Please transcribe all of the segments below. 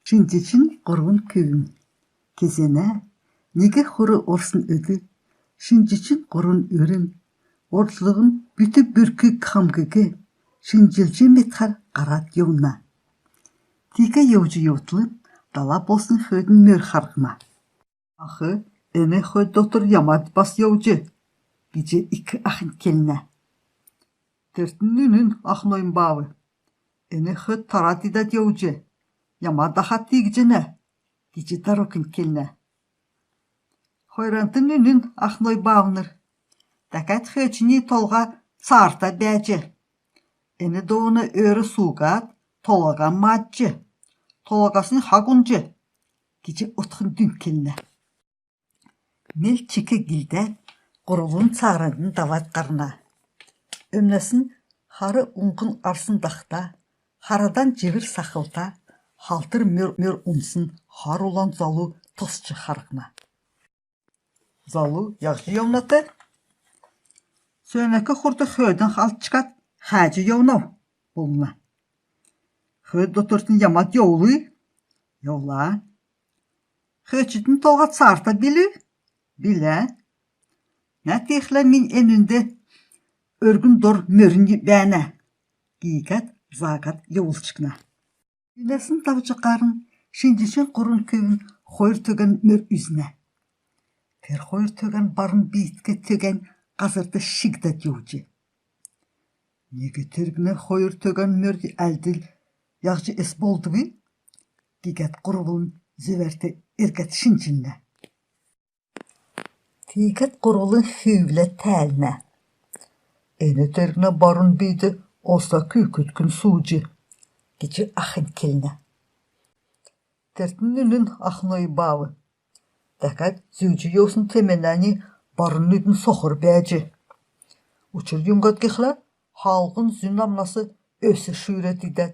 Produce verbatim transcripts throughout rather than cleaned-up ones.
Шинҗчин һурвн көвүн. Кезәнә нег хур орсн өдр шинҗчин һурвн үрн ортлһн бүтү бүркг хамгиг шинҗлҗ медхәр һарад йовна. Тиигәд йовҗ йовтл дала болсн хөөдин мөр харһна. Ах, эн хөөд дотр ямад бас йовҗ, гиҗ ик ахнь келнә. Тертн үнн, ах нойн баав. Эн хөөд тарад идәд йовҗ, ямад ахад тиигҗәнә, гиҗ дарукнь келнә. Хойрантн үнн, ах нойн баавнр. Дәкәд хөөчнь толһа цаарта бәәҗ, эн довна өөр сууһад, толһаһаа маадҗ, толһаһаснь хаг унҗ, гиҗ утхн дүнь келнә. Мел чик гилдәд, һурвн цааранднь давад һарна. Өмнәснь хар уңһн арсн дахта, харадан җивр сахлта, халтр мөр, мөр унсн хар улан залу тосч харһна. Залу, яһҗ йовнат? Сөөнәк хурт хөөдән халчкад хәәҗ йовнав, болна. Хөөд дотртн ямад йовлу? Йовла. Хөөчтн толһа цаарта билү? Билә. Нә, тиигхлә мини энүнд өргн дор мөрнь бәәнә, гиһәд зааһад йовулчкна. Үнәсн давҗ һарн шинҗчин һурвн көвүн хойр төгән мөр үзнә. Тер хойр төгән барун биидк төгән һазрт шигдәд йовҗ. Нег тергнә хойр төгән мөр әдл яһҗ эс болдв? Гиһәд һурвн зөвәрт эргәд шинҗлнә. Тиигәд һурвн хүүвләд тәәлнә. Эн тергнә барун биид оса күүкд күн сууҗ, гиҗ ахнь келнә. Тертн үнн, ах нойн баав. Дәкәд зүүҗ йовсн темәнәнь баруннь бидн сохр бәәҗ. Учр юңгад гихлә, хаалһн зүн амнас өвс шүүрәд идәд,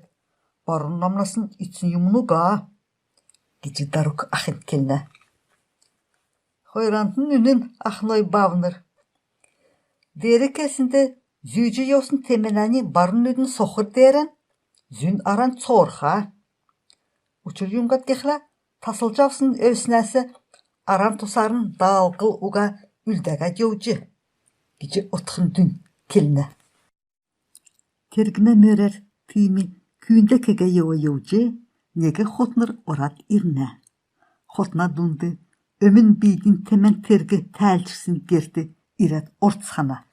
барун амнаснь ицн юмн уга, гиҗ дарук ахнь келнә. Хойрантн үнн, ах нойн баавнр. Деер келснд, зүүҗ йовсн темәнәнь баруннь бидн сохр деерән, зүн арань цоорха. Учр юңгад гихлә, таслҗ авсн өвснәс аран тусарн даалһл уга үлдәһәд йовҗ, гиҗ утхн дүнь келнә. Тергнә мөрәр тиим күүндә кеһә йовҗ, нег хотнр орад ирнә. Хотна дунд өмн бииднь темән терг тәәлҗсн герт ирәд орцхана.